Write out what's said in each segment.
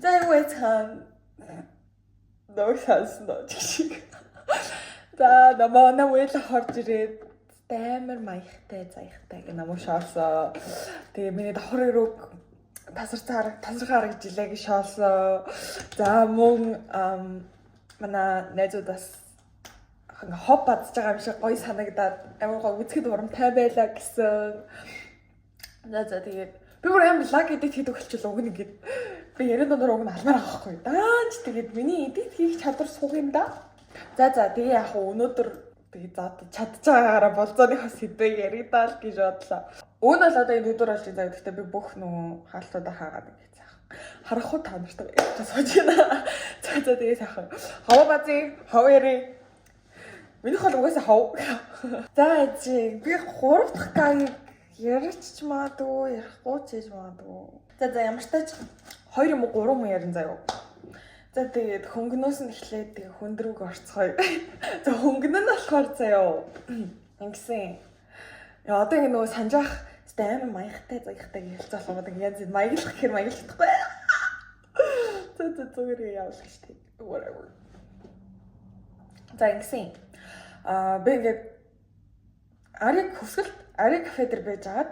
За, юу яцхан. Нөө сансан шиг. За, намаа намайг хорж ирээд амар маягтай заяхтай гэх намайг шоолсоо. Тэгээ миний давхар руу тасарцаар тасархаа харагдж илээ гэж шоолсоо. За, мөн манай найзуудаас ингээ хоп бадж байгаа юм шиг гоё санагдаад амар гоё үзэхэд урамтай байлаа гэсэн. За, тэгээд би бүр амар лаг edit хийдэг болчихлоо, уг нь ингээд би яриан дундаар уг нь алмаар байгаа байхгүй. Даанч тэгээд миний edit хийх чадвар суг юм да. За, тэгээ яг хуу өнөөдөр тэгээ за чадж байгаагаараа болзооныхоо сэдвийг яригдаал гэж бодлоо. Уг нь бол одоо энэ өдөр болж заяа. Гэхдээ би бүх нөгөө хаалтуудаа хаагаад ингээд сайхан харахгүй та нартай ярьж сууж байна. За, тэгээ сайхан. Хов бази, хов яри. Минийх бол угаасаа хов. За ээжи, би 3 дахь гайг ярьч ч магадгүй, ярихгүй ч хийж магадгүй. За, ямар ч тач 2 юм уу 3 юм ярин заяа. За, тэгээд хөнгөнөөс нь эхлээд тэгээ хөндрөг орцгоё. За, хөнгөн нь болохоор заяа ингэсэн. Яа, одоо ингэ нөгөө санжаах өстой амар маягтай заягтай гэж хэлж болох юм. Ингээ янз маяглах гэхээр маяглахгүй. За, зүгээр явуулах шүү дээ. Whatever. За, ингэсэн. Аа, би ингээд Ариг хөвсгөлт Ари кафе дээр байж агаад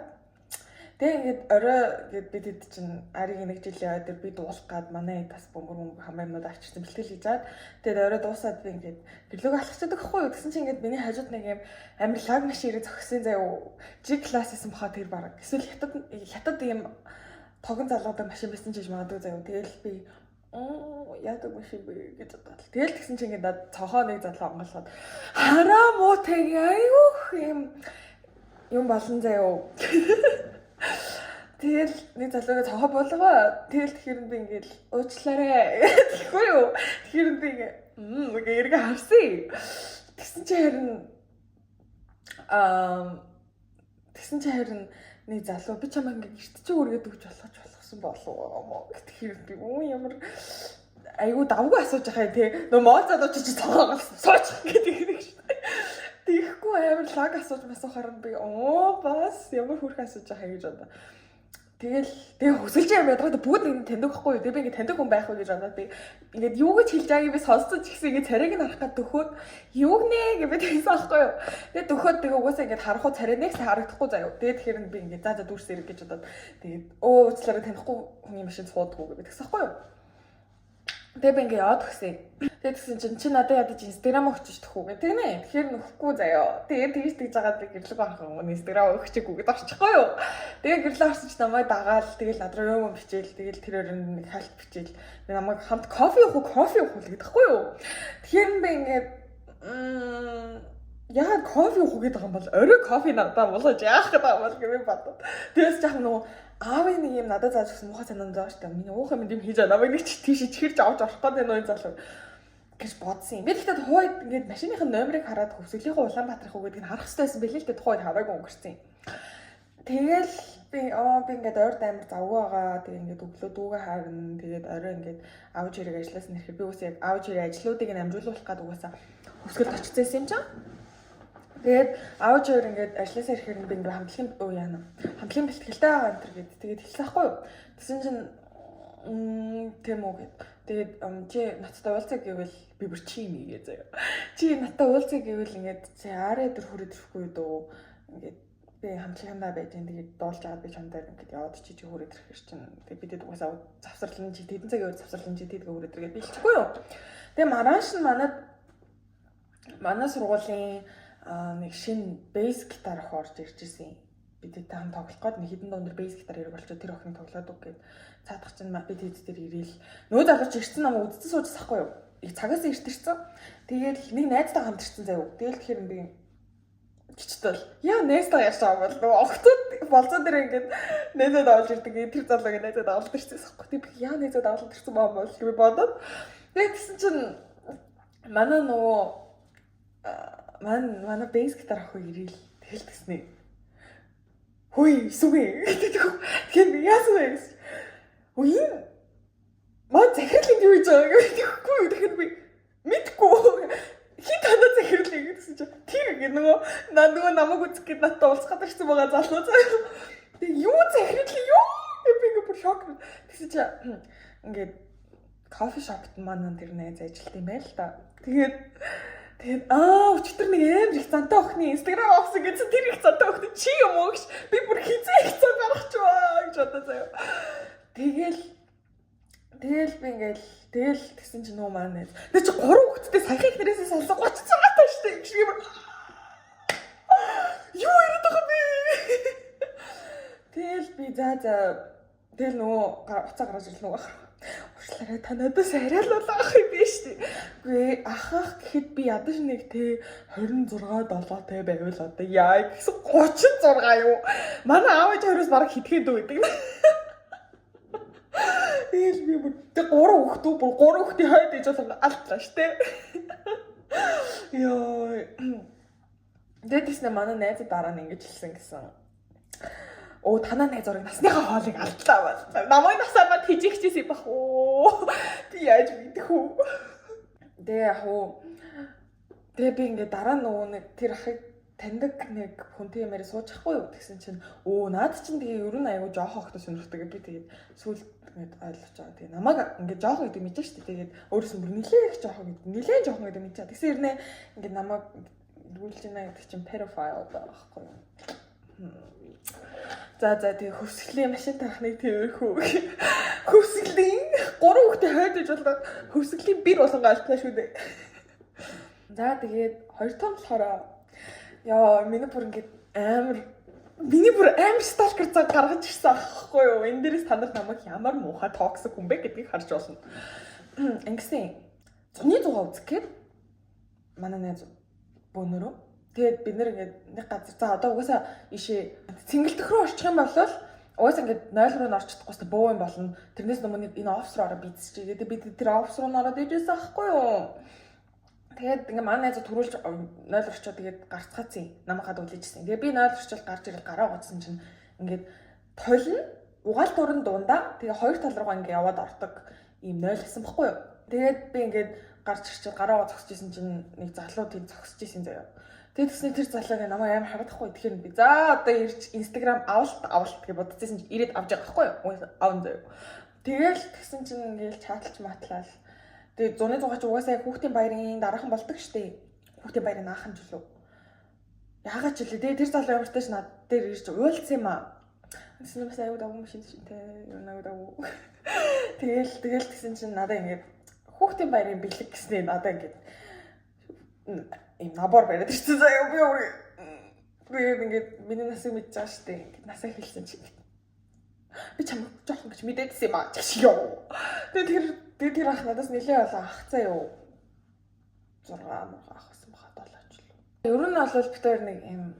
тэгээ ингээд орой гээд бид хэд чинь Ариг нэг жил яваад тэр би дуулах гад манай хэд бас бөмбөр бөмбөр хамаа юмнууд авчирсан, бэлтгэл хийж чаад тэгээд орой дуусаад би ингээд гэрлөг алхахчдаг хгүй юу. Тэгсэн чинь ингээд миний хажууд нэг юм амар лаг машин ирээ зогссон заяа. G класс гэсэн баха тэр бараг эсвэл хятад юм тогон залуудаг машин байсан ч гэж магадгүй заяа. Тэгэл би яадаг машин бэ гэж бодоод. Тэгэл тэгсэн чинь ингээд над цохоо нэг залуу онгоолгоод хараа муутай айгүйх юм юм болон заяа. Тэгэл нэг залуугаа цохоо болгоо. Тэгэл тэгэхээр би ингээд уучлаарай гэхгүй юу. Тэгэхээр би ингээд ингээ эргээ харсан. Тэгсэн чинь харин нэг залуу би чамайг ингээ гэрт чи үргээд өгч болгож болгосон болов юм уу гэхээр би өө ямар айгуу давгүй асууж байгаа юм те. Нөө моол залуу чи цогоогоос сууч гэдэг нэг шүү. Тэгэхгүй амар лаг асууж масуухаар нь би оо бас ямар хүрх асууж байгаа юм гэж бодоо. Тэгэл тэгээ хөсөлж юм яагаад бүгд нэг таньдаг байхгүй юу? Тэгээ би ингээд таньдаг хүн байх уу гэж бодоод би ингээд юу гэж хэлж байгааг би сонссон ч гэсэн ингээд царайг нь харах гад дөхөөд юу гинэ гэж би тэгсэн байхгүй юу? Тэгээ дөхөөд тэгээ угаасаа ингээд харах уу царай нэг сайн харагдахгүй заяа. Тэгээ тэгэхээр би ингээд за дүүрс ирэх гэж бодоод тэгээд өө уучлаарай, танихгүй хүний машин суудгүй гэж би тэгсэн байхгүй юу? Тэгээ би ингээ яваад өгсөн. Тэгээ тэгсэн чинь чи надад ядаж Инстаграм өгчөж төхүү гэх тэгнэ. Тэгэхээр нөхгүй заяа. Тэгээ тэгж тэгж жагаад би гэрлэг авах юм. Инстаграм өгчээгүй гэдээ орчихгүй юу. Тэгээ гэрлээ орсон чи намайг дагаал тэгэл над руу юм бичээл тэгэл тэр өрөнд нэг хальт бичээл намайг хамт кофе уух уу, кофе уух уу гэдэг хгүй юу. Тэгэхээр би ингээд яагаад кофе уух гэдэг юм бол орой кофе надад болгож яах гэдэг юм бол гэж бодод. Тэгээс жаахан нөгөө аавын нэг юм надад зааж өгсөн муухай санаанд байгаа шүү дээ. Миний уух юм юм хийж байгаа. Намайг нэг чи тийш чихэрч авч орох гэдэг нөө залуу гэж бодсон юм. Би тэгтээ тухайд ингээд машиныхын номерыг хараад хөвсгөлийнхөө Улаанбаатарх уу гэдгийг харах хэрэгтэй байсан билээ л дээ, тухайд хараагүй өнгөрсөн юм. Тэгэл би оо би ингээд ойрд амар завгүй байгаа. Тэгээ ингээд өглөө дүүгээ харна. Тэгээд орой ингээд аав чирэг ажилласан нэхэр би үгүй яг аав чирэг ажлуудыг нь амжуулах гад угаасаа хөвсгөлд очсон юм чинь. Тэгээд аав хоёр ингээд ажилласаа ирэхээр би ингээд хамтлагийн өө яана. Хамтлагийн бэлтгэлтэй байгаа энэ төр гээд тэгээд хэлсэн ахгүй юу. Тэгсэн чинь тийм үү гэд. Тэгээд чи надтай уулзаа гэвэл би бүр чи нэгээ заяа. Чи надтай уулзаа гэвэл ингээд чи арай өдөр хүрээд ирэхгүй дөө. Ингээд би хамтлагандаа байж гин тэгээд дуулж агаад би чам дээр ингээд яваад чи хүрээд ирэхэр чинь тэгээд бидэд угаасаа завсарлан чи тэдэн цагийн өөр завсарлан чи тэдгээ хүрээд ирэгээд би хэлчихгүй юу. Тэгээд маргааш нь манай сургуулийн нэг шинэ бейс гитар охин орж ирж исэн. Бид тэдтэй хамт тоглох гээд нэг хэдэн дуун дээр бейс гитар хэрэг болчиход тэр охиныг тоглоод үг гээд цаадах чинь би тэд дээр ирээл нөгөө залууч ирсэн, намайг үдцэн сууж байхгүй юу? Их цагаас эрт ирсэн. Тэгээд нэг найзтайгаа хамт ирсэн заяа. Тэгэл тэгэхээр би чичтэл яа найзтайгаа ярьж байгаа бол нөгөө охтууд болцоо дээр ингээд найзаад авч ирдэг. Тэр залууг найзаад авалт ирсэн байхгүй. Тэг би яа найзаад авалт ирсэн баа бол гэж бодоод. Тэгээд тэгсэн чинь манай нөгөө манай бейс гитар охин ирээл тэгэл тэгснэ. Хөөе, сүгэ гэдэг. Тэгэхээр би яасан бэ гэсэн. Өө энэ маа захирлын юу хийж байгааг мэдэхгүй. Тэгэхээр би мэдгүй. Хин танаа захирлыг гэсэн чинь тэр гэ нөгөө нөгөө намайг үзэх гээд надад уулзах гэдэг ирсэн байгаа залуу заяа. Тэгээ юу захирлын юу? Би ингээ бүр шок. Тэгсэн чинь ингээд Coffee shop-т манай тэр найз ажилт юм байл та. Тэгээд өчтөр нэг амар их зантай охины Instagram авсан гэсэн, тэр их зантай охин чи юм уу гэж, би бүр хизээ их зан гаргачихваа гэж бодоо заяа. Тэгэл би ингээл тэгэл тэгсэн чинь нөө маань найз. Тэр чи гурван хүүхэдтэй саяхан их нэрээс салсан 36 таа штэ гэж юм. Юу яриад байгаа юм бэ? Тэгэл би за тэгэл нөгөө уцаа гаргаж ирэл нөгөө ах. "Уучлаарай, та надаас арай л ах юм биш үү?" Үгүй, ах ах гэхэд би ядаж нэг те 26 7 те байвал одоо яа гэсэн, 36 юу? Манай аав ээж хоёроос бараг хитгэн дүү гэдэг. Тэгэл би бүр тэг гурван хүүхэд үү, бүр гурван хүүхдийн хойд ээж болон алтлаа штэ. Йоо. Тэгээд тэгснэ манай найзад дараа нь ингэж хэлсэн гэсэн. "Оо, танаа найз зураг насныхаа хоолыг алдлаа бол. Намайг насаар мад хижигчээс юм бах уу. Би яаж мэдэх үү?" Тэгээ яг уу тэгээ би ингээд дараа нөгөө нэг тэр ахыг таньдаг нэг хүнтэй юмараа сууж ахгүй юу тэгсэн чинь өө наад чинь тэгээ ер нь аягүй жоохон охтой сонирхдаг. Би тэгээд сүүл ингээд ойлгож байгаа. Тэгээ намайг ингээд жоохон гэдэг мэдэж штэ. Тэгээд өөрөөс нь бүр нилээн их жоохон гэдэг, нилээн жоохон гэдэг мэдэж байгаа. Тэгсэн хэрнээ ингээд намайг эргүүлж байна гэдэг чинь pedophile байгаа байхгүй юу? За, тэгээ хөвсгөлийн машин таахныг тэрхүү. Хөвсгөлийн гурван хүүхдээ хойд иж болоод хөвсгөлийн бир болон галтлаа шүү дээ. За, тэгээд хоёр том болохоор яа, миний бүр амар stalker цаг гаргаж ирсэн аахгүй юу? Энэ дээрээс та нар намайг ямар муухай toxic хүн бэ гэдгийг харж болно. Ингэсэн. Зуны зугаа үзэх гээд манай найз бөөнөрөө. Тэгээд бид нэр ингээд нэг газар, за одоо угаасаа ийшээ цэнгэлдэх рүү очих юм бол угаасаа ингээд 0 руу н орч чадахгүй бөө юм болно. Тэрнээс өмнө нэг энэ офис руу ороо бийцчихээ. Тэгээд бид тэр офис руу н ороод ижсэн аахгүй юу? Тэгээд ингээ манай найзууд төрүүлж 0 орчоо, тэгээд гарцгаацсан. Намайг хад үлээжсэн. Тэгээд би 0 орчол гарч ирэл гараа гоцсон чинь ингээд толно угаал туран дундаа тэгээ хоёр тал руугаа ингээ яваад ордог ийм 0 гэсэн бохгүй юу. Тэгээд би ингээд гарч ирчээд гараа зогсож исэн чинь нэг залуу тийм зогсож исэн заяа. Тэгээд тэгсний тэр залууг намайг амар харагдахгүй. Тэгэхээр би за одоо ирж Instagram авалт авалт гэж бодчихсон чинь ирээд авч байгаа байхгүй юу? Аван заяа. Тэгэл тэгсэн чинь ингээл чаталж матлал. Тэгээд зуны зугаа чи угаасаа яг хүүхдийн баярын дараахан болдог штэ. Хүүхдийн баярын наахан ч лөө. Яагаад ч лээ. Тэгээд тэр залуу ямар ч тааш над дээр ирж уулзсан юм аа. Тэгсэн бас аюу давгүй машин чинь те. Юу нэг давгүй. Тэгэл тэгсэн чинь надаа ингээд хүүхдийн баярын бэлэг гэснээр надаа ингээд ийм набор бариад ирсэн заяа, би өөр тэгээд ингээд миний насыг мэдж байгаа штэ. Ингээд насаа хэлсэн чинь "Би чамайг жоохон гэж мэдээдсэн юм аа" гэж ёо. Тэгээд тэр ах надаас нэлээ болоо ах цаа юу. 6 мурга ах байсан баха, 7 ч л. Ер нь бол бид хоёр нэг юм,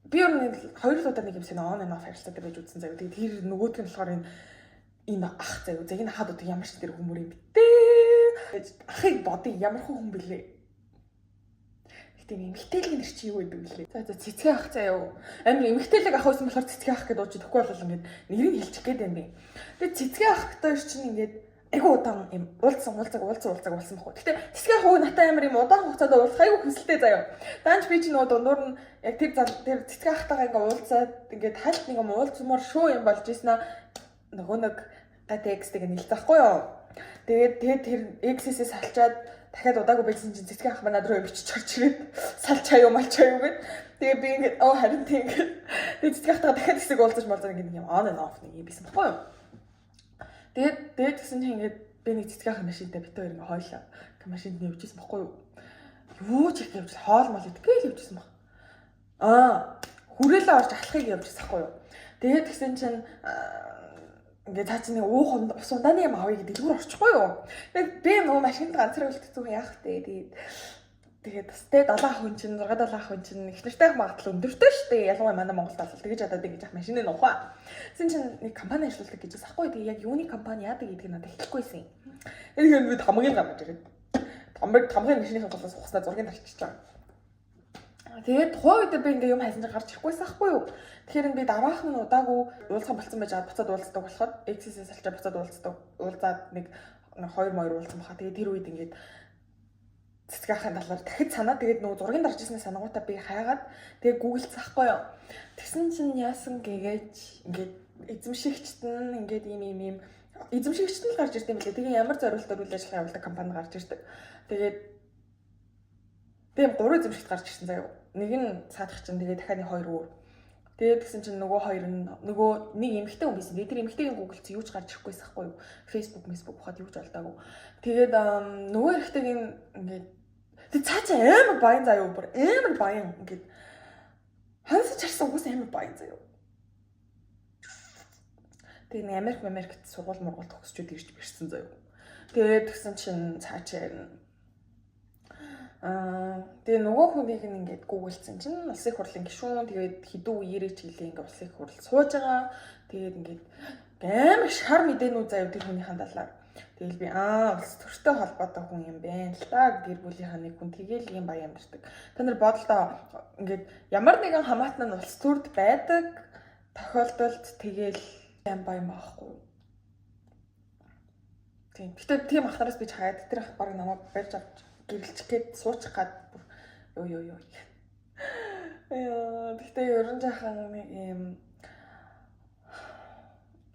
би ер нь хоёр л удаа нэг юм сайн on and off харилцаатай байж үзсэн заяа. Тэгээд тэр нөгөөх нь болохоор энэ ах заяа. За, энэ хаад одоо ямар ч тэр хүмүүр юм бтэ. Ахыг бодъё, ямар хүн бэлээ. Гэтэ эмэгтэйлэг нэр чи юу гэдэг вүлээ? За, цэцгээ ах заяа. Амар эмэгтэйлэг ах байсан болохоор цэцгээ ах гэдээ дууж идэхгүй бол ингээд нэрийг хэлчих гээд байна би. Тэгээд цэцгээ ах гэдэг чинь ингээд айгу удаан юм уулзсан, уулзаг уулзсан уулзаг уулзсан байхгүй. Гэтэ цэцгээ ах уу натаа амар юм удаан хугацаанд уулзах айгу хүсэлтэй заяа. Даанч би чи нөгөө дундуур нь яг тэр зал тэр цэцгээ ахтайгаа ингээд уулзаад ингээд хальт нэг юм уулзмаар шүү юм болж ийсэн аа, нөгөө нэг гат ex-тэйг нэлцэн байхгүй юу. Тэгээд тэр ex-ээсээ салчаад дахиад удаагүй байсан чинь цэцгээ ах маань над руу бичиж орж ирээд салчаа юу малчаа юу гэд. Тэгээ би ингээд оо харин тийм ингээд тэгээ цэцгээ ахтайгаа дахиад хэсэг уулзаж молзоо, ингээд юм on and off нэг юм бисэн баггүй юу. Тэгээд тэгсэн чинь ингээд би нэг цэцгээ ах машинтай бит хоёр ингээд хойлоо. Машинд нь явжсэн баггүй юу. Юу ч их явж хоол мол идэх гээл явжсэн баг. Хүрээлээ орж алхахыг явжсэн баггүй юу. Тэгээд тэгсэн чинь ингээд цаа чи нэг уух ус ундааны юм авъя гэдэг дэлгүүр орчихгүй юу. Тэгээд би нөгөө машинд ганцаар үлдсэн, яах вэ? Тэгээд бас те 7 хүн чинь, 6 7 хүн чинь их нартай магадлал өндөртэй шүү дээ. Ялангуяа манай Монголд бол тэгэж одоо ингэж ах машины нухаа. Тэгсэн чинь нэг компани ажилладаг гэж байсан хгүй. Тэгээ яг юуны компани яадаг гэдгийг надад хэлэхгүйсэн. Тэгэхээр би тамгыг гаргаж ирээд тамгын машины голоос ухснаа зургийг тарчиж байгаа. Тэгээд тухайн үед би ингээ юм хайсан чинь гарч ирэхгүйсэн ахгүй юу. Тэгэхээр би дараах нь удаагүй уулзах болсон байж байгаа, буцаад уулздаг болохоор ex-ээс салчаа буцаад уулздаг. Уулзаад нэг хоёр моёр уулзсан баха. Тэгээд тэр үед ингээд цэцгээхин талаар дахид санаа, тэгээд нөгөө зургийн дарж ирсэн санаагуудаа би хайгаад тэгээд гуглдсан ахгүй юу. Тэгсэн чинь яасан гэгээч ингээд эзэмшигчт нь ингээд ийм ийм ийм Эзэмшигчд нь л гарч ирд юм билээ. Тэгээ ямар зориултаар үйл ажиллагаа явуулдаг компани гарч ирдэг. Тэгээд тийм гурван эзэмшигч гарч ирсэн заяа. Нэг нь цаадах чинь, тэгээ дахиад нэг хоёр өөр. Тэгээд тэгсэн чинь нөгөө хоёр нь, нөгөө нэг эмэгтэй хүн байсан. Тэгээд тэр эмэгтэйгийн Google-ц юу ч гарч ирэхгүйсэн хгүй юу. Facebook, Facebook ухаад юу ч олдоогүй. Тэгээд нөгөө эрэгтэйгийн ингээд тэг цаачаа амар баян заяа, бүр амар баян, ингээд хансаж харсан угсаа амар баян заяа. Тэгээ нэг Америк, Америкт сургууль мургуул төгсчүүд ирж бирсэн заяа. Тэгээд тэгсэн чинь цаачаа тэгээ нөгөө хүнийг ингээд гуглдсан чинь улсын их хурлын гишүүн, тэгээд хэдэн үеэрээ ч гэлээ ингээд улсын их хурал сууж байгаа. Тэгээд ингээд амар шар мэдээнүүд заяа тэр хүнийхэн талаар. Тэгэл би улс төртэй холбоотой хүн юм байна л та, гэр бүлийнхаа нэг хүн тэгэл ийм баян амьдардаг. Та нар бодлоо, ингээд ямар нэгэн хамаатан нь улс төрд байдаг тохиолдолд тэгэл аим баян байхгүй. Тийм. Гэтэ тийм ахнараас би чаяад тэр ах баг намайг барьж авч гэрэлчих гээд суучих гад бүр ёо ёо ёо. Яа, гэтэ ерөн жаахан нэг юм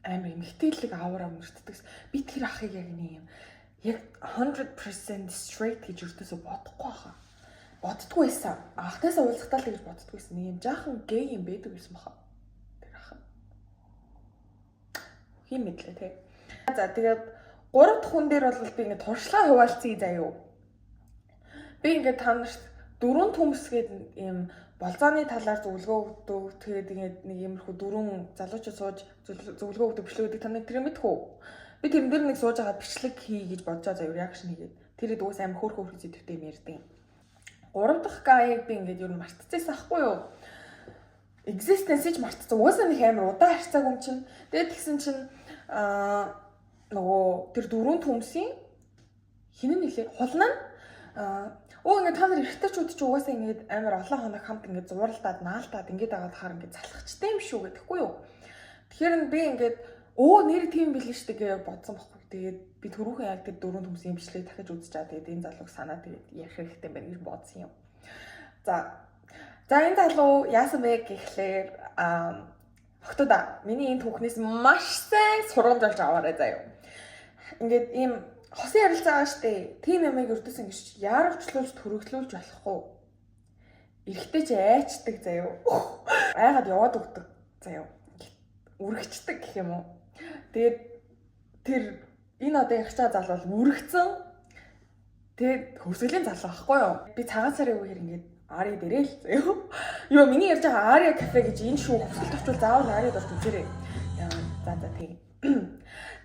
амар эмгтээлэг аура мөртдөг. Би тэр ахыг яг нэг юм яг 100% straight гэж өртөөсө бодохгүй хаа. Боддгоо байсан. Анхнаасаа уулзахтаа л тэгж боддгоо байсан. Нэг юм жаахан гей юм байдаг байсан баха. Тэр ах. Хин мэдлээ те. За, тэгээд гурав дахь хүн дээр бол би ингэ туршлага хуваалцъя заяо. Би ингээд та нарт дөрвөн төмс гээд ийм болзооны талаар зөвлөгөө өгдөг. Тэгээд ингээд нэг иймэрхүү дөрвөн залуучууд сууж зөвлөгөө өгдөг бичлэг өгдөг. Та нар тэр мэдэх үү? Би тэрэн дээр нэг сууж агаад бичлэг хий гэж бодож байгаа заяа, reaction хийгээд. Тэр дүүс амар хөөх хөөх сэдвтэй юм ярьдаг. Гурав дахь guy-г би ингээд ер нь мартцээсэн ахгүй юу? Existence-ийг мартцсан. Угаасаа нэг амар удаан харьцааг юм чинь. Тэгээд тэгсэн чинь нөгөө тэр дөрвөн төмсийн хин нэлээ хулнаа нь өө ингээд та нар эрэгтэйчүүд чи угаасаа ингээд амар олон хоног хамт ингээд зууралдаад, наалтаад ингээд байгаад хаар ингээд залхачтай юм шүү гэдэхгүй юу. Тэгэхээр нь би ингээд өө нэр тийм билээ шүү дээ гэж бодсон байхгүй. Тэгээд би түрүүхэн яг тэр дөрвөн төмсийн бичлэгийг дахиж үзэж байгаа. Тэгээд энэ залууг санаа тэгээд ярих хэрэгтэй байна гэж бодсон юм. За, энэ залуу яасан бэ гэхлээр охтуудаа, миний энэ түүхнээс маш сайн сургамж олж аваарай заяа. Ингээд ийм хосын ярилцаа байгаа штэ. Тийм ямыг өрдөөс ингэж яаравчлуулж, төрөглүүлж болохгүй. Эрэгтэй чи айчдаг заяа. Айгаад яваад өгдөг заяа. Үргэчдэг гэх юм уу. Тэгээд тэр энэ одоо ярих чаа залуу бол үргэцэн. Тэгээд хөрсгөлийн залуу байхгүй юу? Би цагаан сарын үеэр ингээд Ари дээрээ л заяа. Юу, миний ярьж байгаа Ария кафе гэж энэ шүү, хөвсгөлт очвол заавал Ариад орж үзээрэй. Яа, за, тийм.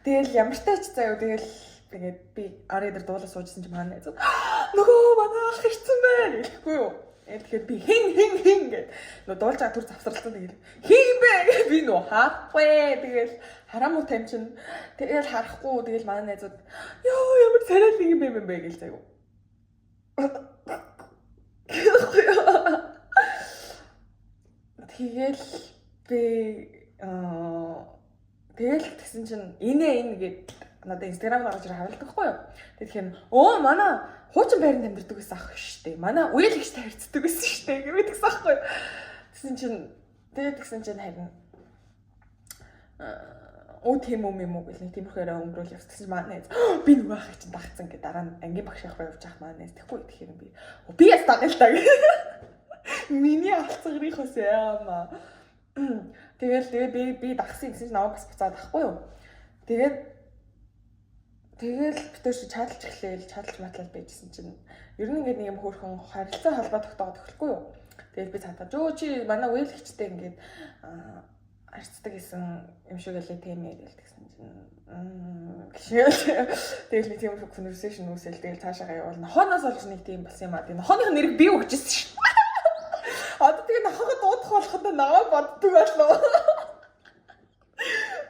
Тэгэл ямар ч тач заяа, тэгэл тэгээд би Ари дээр дуулаа суужсэн чи манай найз нөгөө манай ах ирсэн байна гэхгүй юу. Тэгэхээр би хин хин хин гэд нөө дуулж байгаа түр завсралцсан, тэгэл хин бэ гэж би нөө хаахгүй, тэгэл хараамуу тамчин, тэгэл харахгүй, тэгэл манай найзууд ёо ямар царай нэг юм бэ юм бэ гэл заяа. Гэхгүй юу. Тэгэл би тэгэл тэгсэн чинь инээ энэ гэд надад инстаграм гаргаж ирээ харуулдаг хгүй юу. Тэгэхээр өө манай хуучин байранд амьдардаг байсан ах штэ. Манай үеэл ихтэй харьцдаг байсан штэ гэмээр тэгсэн ахгүй юу. Тэгсэн чинь тэгээд тэгсэн чинь харин өө тийм юм юм уу гэл нэг тиймэрхүү яриа өнгөрөөл явсан. Тэгсэн чинь манай найз би нөгөө ахыг чинь дагцсан гэ дараа нь ангийн багш явах явж явах манай найз тэгэхгүй, тэгэхээр би би яс дагна л та гэ. Миний алцгарынхоос яамаа. Тэгэл тэгээ би дагсан гэсэн чинь намайг бас буцаад ахгүй юу. Тэгээд тэгэл бид чи чадалж эхлээл, чадалж матлал байжсэн чинь ер нь ингээд нэг юм хөөрхөн харилцаа холбоо тогтоогод эхлэхгүй юу. Тэгэл би цаатаа өө чи манай үйл хчтэй ингээд харьцдаг гэсэн юм шиг элэ тийм ээ гэл тэгсэн чинь гişэл тэгэл нэг тийм conversation үүсэл, тэгэл цаашаагаа явуул, нохооноос олж нэг тийм болсон юм а. Тэгээ нохооных нэрийг би өгчээсэн шүү. Одоо тэгээ нохоогоо дуудах болоход намайг боддог болов.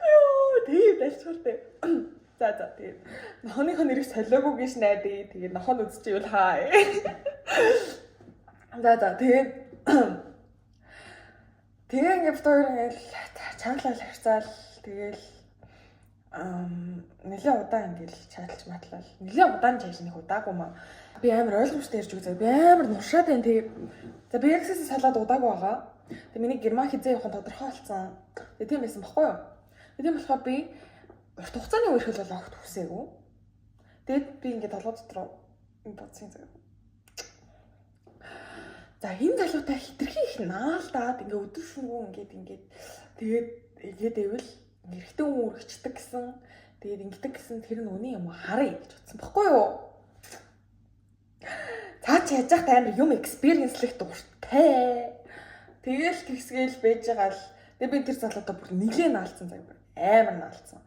Йоо, тийм дальчвартай. За, тэгээд нохооныхоо нэрийг солиогүй гэж найдаа. Тэгээд нохоо үзчихвэл хаа. За, тэгээд ингээд бид хоёр ингээд чангалал харьцаал, тэгэл нэлээ удаан ингээд чаталж матлал. Нэлээ удаан чааш нэг удаагүй маа. Би амар ойлгомжтой ярьж өгөө. Би амар нуршаад байна тэгээ. За, би яг сэсээ салаад удаагүй байгаа. Тэгээ миний герман хизээ явах нь тодорхой болсон. Тэгээ тийм байсан бохгүй юу? Тэгээ тийм болохоор би Урт хугацааны үерхэл бол огт хүсээгүй. Тэгэд би ингээд толгой дотор бодсон заяа. За, энэ залуутай хитрхи их наалдаад ингээ өдөр шөнөгүй ингээд тэгээд ингээд ивэл эрэгтэй хүн үргэждэг гэсэн, тэгээд ингэдэг гэсэн, тэр нь үнэн юм уу харъя гэж бодсон баггүй юу? Цаа чи яаж яхад амар юм experience лэх дуртай. Тэгэл тэгсгээл байж байгаа л тэг би тэр залуудаа бүр нилээ наалцсан заяа. Амар наалцсан.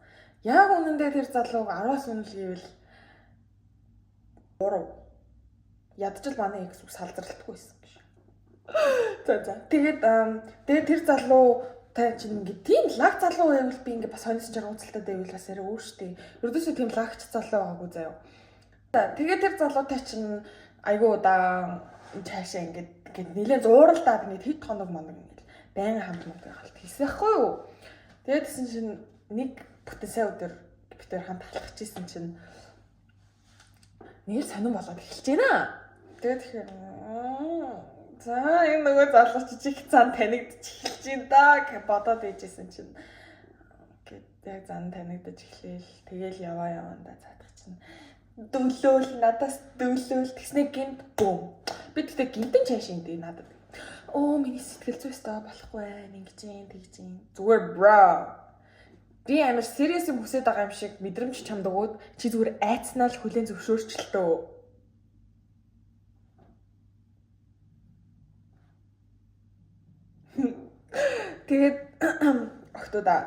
Яг үнэндээ тэр залууг 10-аас үнэл гэвэл 3. Ядчил манай ex үг салзралтгүй байсан гэж. За. Тэгээд тэр залуу та чинь ингээд тийм лаг залуу байвал би ингээд бас хойноос жаа ууцалтай байвал бас арай өөр штэ. Ердөөсөө тийм лагч залуу байгаагүй заяа. За, тэгээд тэр залуутай чинь айгүй удаан цаашаа ингээд нилээн зууралдаад ингээд хэд хоног моног ингээд байнга хамт мамт байгаал тийсэн байхгүй юу. Тэгээд тэгсэн чинь нэг бүтэн сайн өдөр бид хоёр хамт алхаж исэн чинь нэг л сонирн болоод эхэлж байна. Тэгээд тэгэхээр за, энэ нөгөө залуу чи чих цан танигдчих эхэлж байна да гэж бодоод байжсэн чинь гээд яг зан танигдаж эхлээл, тэгэл яваа яваандаа цаадах чинь дөлөөл, надаас дөлөөл, тэгснэ гинт бөм. Би тэгтээ гинтэн чааш юм дээ надад. Оо, миний сэтгэл зүй өстой болохгүй байх, ингэж юм, тэгж юм. Зүгээр bro. Би амар serious юм хүсэж байгаа юм шиг мэдрэмж чамд өгөөд чи зүгээр айцнаа л хүлээн зөвшөөрчлөө. Тэгээд охтуудаа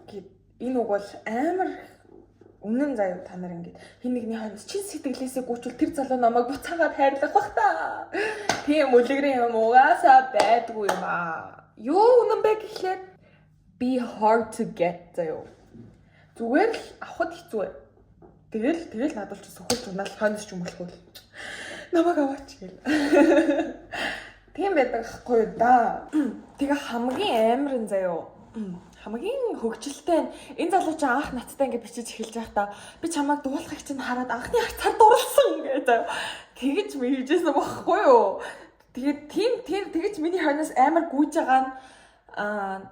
гээд энэ үг бол амар үнэн заяа, та нар ингээд хин нэгний хойноос чин сэтгэлээсээ гүйчвэл тэр залуу намайг буцаагаад хайрлах бах та. Тийм үлгэрийн юм угаасаа байдгүй юм аа. Юу үнэн бэ гэхлээр be hard to get заяа. Зүгээр л авахд хэцүү. Тэгэл надад ч сөхөлж унаал хойноос ч юм болохгүй. Намайг аваач гэл. Тийм байдаг хгүй да. Тэгээ хамгийн амар нь заяа, хамгийн хөгжилтэй нь энэ залуу чинь анх надтай ингэ бичиж эхэлж байхдаа би чамайг дуулахыг чинь хараад анхны харцаар дурлсан гэж заяа. Тэгэж мэрэгжсэн байхгүй юу? Тэгээд тийм тэр тэгэж миний хойноос амар гүйж байгаа нь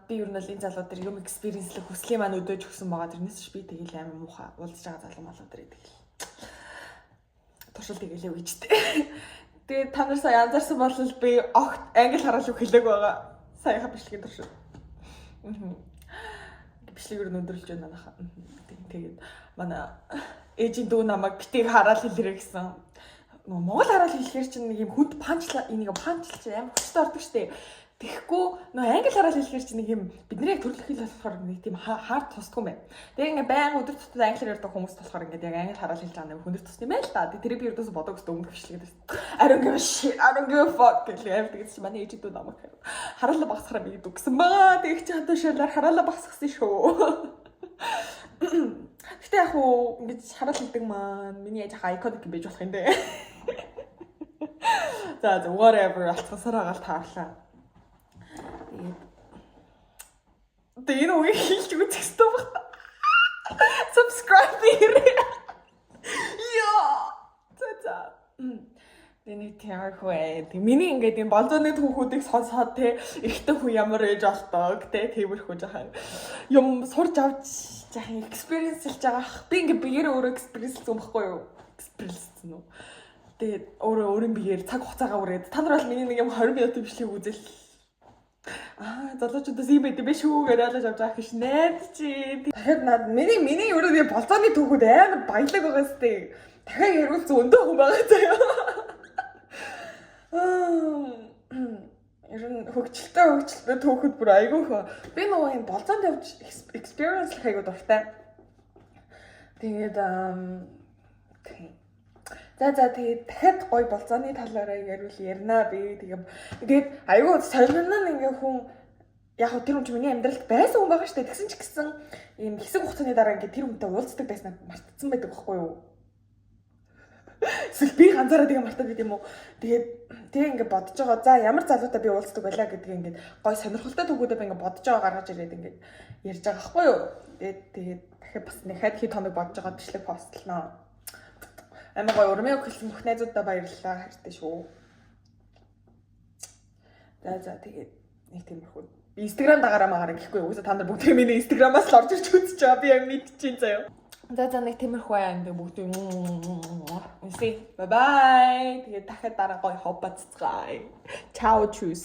би ер нь бол энэ залуу дээр юм experience лэх хүслийн маань өдөөж өгсөн байгаа. Тэрнээс ч би тэгэл амар муухай уулзж байгаа залуу малуу дээр тэгэл туршилт хийгэлээ гэж тээ. Тэгээд та нар сая анзаарсан бол би огт англи хараал үг хэлээг байгаа. Саяха бичлэгийн туршид. Бичлэг ер нь өндөрлөж байна манайха. Тэгээд манай ээжийн дүү намайг битгий хараал хэлэрэй гэсэн. Нөгөө монгол хараал хэлэхээр чинь нэг юм хүнд punch ла, энийг punch л чинь амар хүчтэй ордог штэ. Тэгэхгүй нөгөө англи хараал хэлэхээр чинь нэг юм бидний яг төрөлх хэл болохоор нэг тийм hard тусдгүй юм байна. Тэгээ ингээ байнга өдөр тутмын англиар ярьдаг хүмүүс болохоор ингээд яг англи хараал хэлж байгаа нэг хүндэр тусд юм байна л та. Тэгээ тэрийг би ердөөсөө бодог өстө өмнөх бичлэгээд байсан. I don't give a shit. I don't give a fuck гэх амар тэгсэн чинь манай ээжийн дүү намайг хараалаа багасгахаараа би гэсэн баа. Тэг чи хадаа шалаар хараалаа багасгасан шүү. Гэтэ яг уу ингэж хараал хэлдэг маань миний яаж iconic юм байж болох юм бэ? За, whatever, алцгасараа гал таарлаа. Тэгээд Тэгээ энэ үгийг хэлж үзэх хэрэгтэй баг та. Subscribe хийрээ. Яа. За. Тэгээ нэг тиймэрхүү. Тэг миний ингээд энэ болзооны түүхүүдийг сонсоод те эрэгтэй хүн ямар ээж болдог те тиймэрхүү жахан юм сурч авч жахан experience лж байгаа. Би ингээд биеэр өөрөө experience лсэн байхгүй юу? Experience лсэн үү? Тэгээд өөрөө өөрийн биеэр цаг хугацаагаа үрээд та нар бол миний нэг юм 20 минутын бичлэг үзэл залуучуудаас ийм байд юм бэ шүү гэж ойлгож авч байгаа гэж найд чи. Дахиад над миний өөрөө болзооны түүхүүд амар баялаг байгаа сте. Дахиад ярил зөндөө хүн байгаа заяа. Ер нь хөгжилтэй түүхэд бүр айгүй хөө. Би нөгөө юм болзоонд явж experience лэх айгүй дуртай. Тэгээд тийм. За, тэгээд дахиад гой болзооны талаараа ярил ярина би. Тэгээд айгүй сонирн нь ингээ хүн яг хөө тэр хүн чинь миний амьдралд байсан хүн байгаа шүү дээ. Тэгсэн ч гэсэн ийм хэсэг хугацааны дараа ингээ тэр хүнтэй уулздаг байснаа мартцсан байдаг байхгүй юу? Эсвэл би ганцаараа тэгээ мартаад байт юм уу? Тэгээд тэгээ ингээ бодож байгаа. За, ямар залуутай би уулздаг байлаа гэдгийг ингээ гой сонирхолтой түүхүүдээ би ингээ бодож байгаа гаргаж ирээд ингээ ярьж байгаа байхгүй юу? Тэгээд дахиад бас нэг хад хэд хоног бодож байгаа бичлэг постлноо. Амар гоё урмын үг хэлсэн бүх найзуудаа баярлалаа. Хайртай шүү. За, тэгээд нэг тиймэрхүү. Би Instagram дагаараа магаараа гэхгүй. Угсаа та нар бүгд миний Instagram-аас л орж ирж үзэж байгаа. Би яг мэдчихээн заяа. За, нэг тиймэрхүү юм би бүгд үнсээ. Bye bye. Тэгээд дахиад дараа гоё хоббацгаая. Ciao, tschüss.